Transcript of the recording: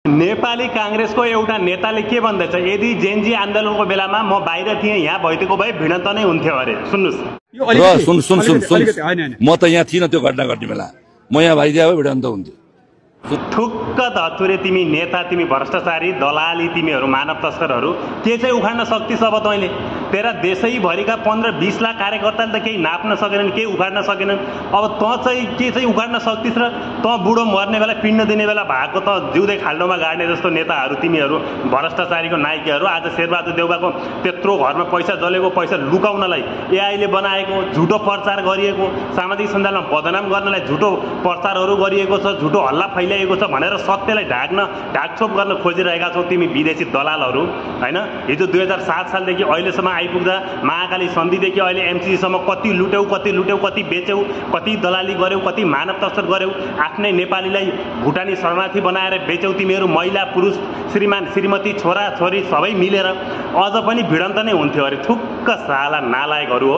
नेपाली कांग्रेसको एउटा नेताले के भन्दैछ, यदि जेनजी आन्दोलनको बेलामा म बाहिर थिएँ, यहाँ भइदिएको भए भिडन्त नै हुन्थ्यो अरे। सुन्नुस्, म त यहाँ थिइनँ त्यो घटना घट्ने बेला, म यहाँ भइदिए भए भिडन्त हुन्थ्यो। थुक्क धतुरे तिमी नेता, तिमी भ्रष्टाचारी, दलाली, तिमीहरू मानव तस्करहरू के चाहिँ उखाड्न सक्थिस् अब तैँले? तेरा देशैभरिका 15-20 लाख कार्यकर्ताले त केही नाप्न सकेनन्, केही उखाड्न सकेनन्। अब तँ चाहिँ के चाहिँ उखाड्न सक्थिस् र? तँ बुढो मर्ने बेला, पिण्ड दिने बेला भएको त जिउँदै खाल्डोमा गाड्ने जस्तो नेताहरू, तिमीहरू भ्रष्टाचारीको नायकहरू। आज शेरबहादुर देउवाको त्यत्रो घरमा पैसा जलेको, पैसा लुकाउनलाई एआईले बनाएको, झुटो प्रचार गरिएको, सामाजिक सञ्जालमा बदनाम गर्नलाई झुटो प्रचारहरू गरिएको छ, झुटो हल्ला फैलाइएको छ भनेर सत्यलाई ढाकछोप गर्न खोजिरहेका छौ तिमी विदेशी दलालहरू, हैन? हिजो 2007 सालदेखि अहिलेसम्म आइपुग्दा महाकाली सन्धिदेखि अहिले एमसीसीसम्म कति लुट्यौ, कति बेच्यौ, कति दलाली गर्यौ, कति मानव तस्कर गर्यौ। आफ्नै नेपालीलाई भुटानी शरणार्थी बनाएर बेच्यौ तिमीहरू, महिला पुरुष, श्रीमान श्रीमती, छोरा छोरी सबै मिलेर। अझ पनि भिडन्त नै हुन्थ्यो अरे। थुक्क साला नालायकहरू हो।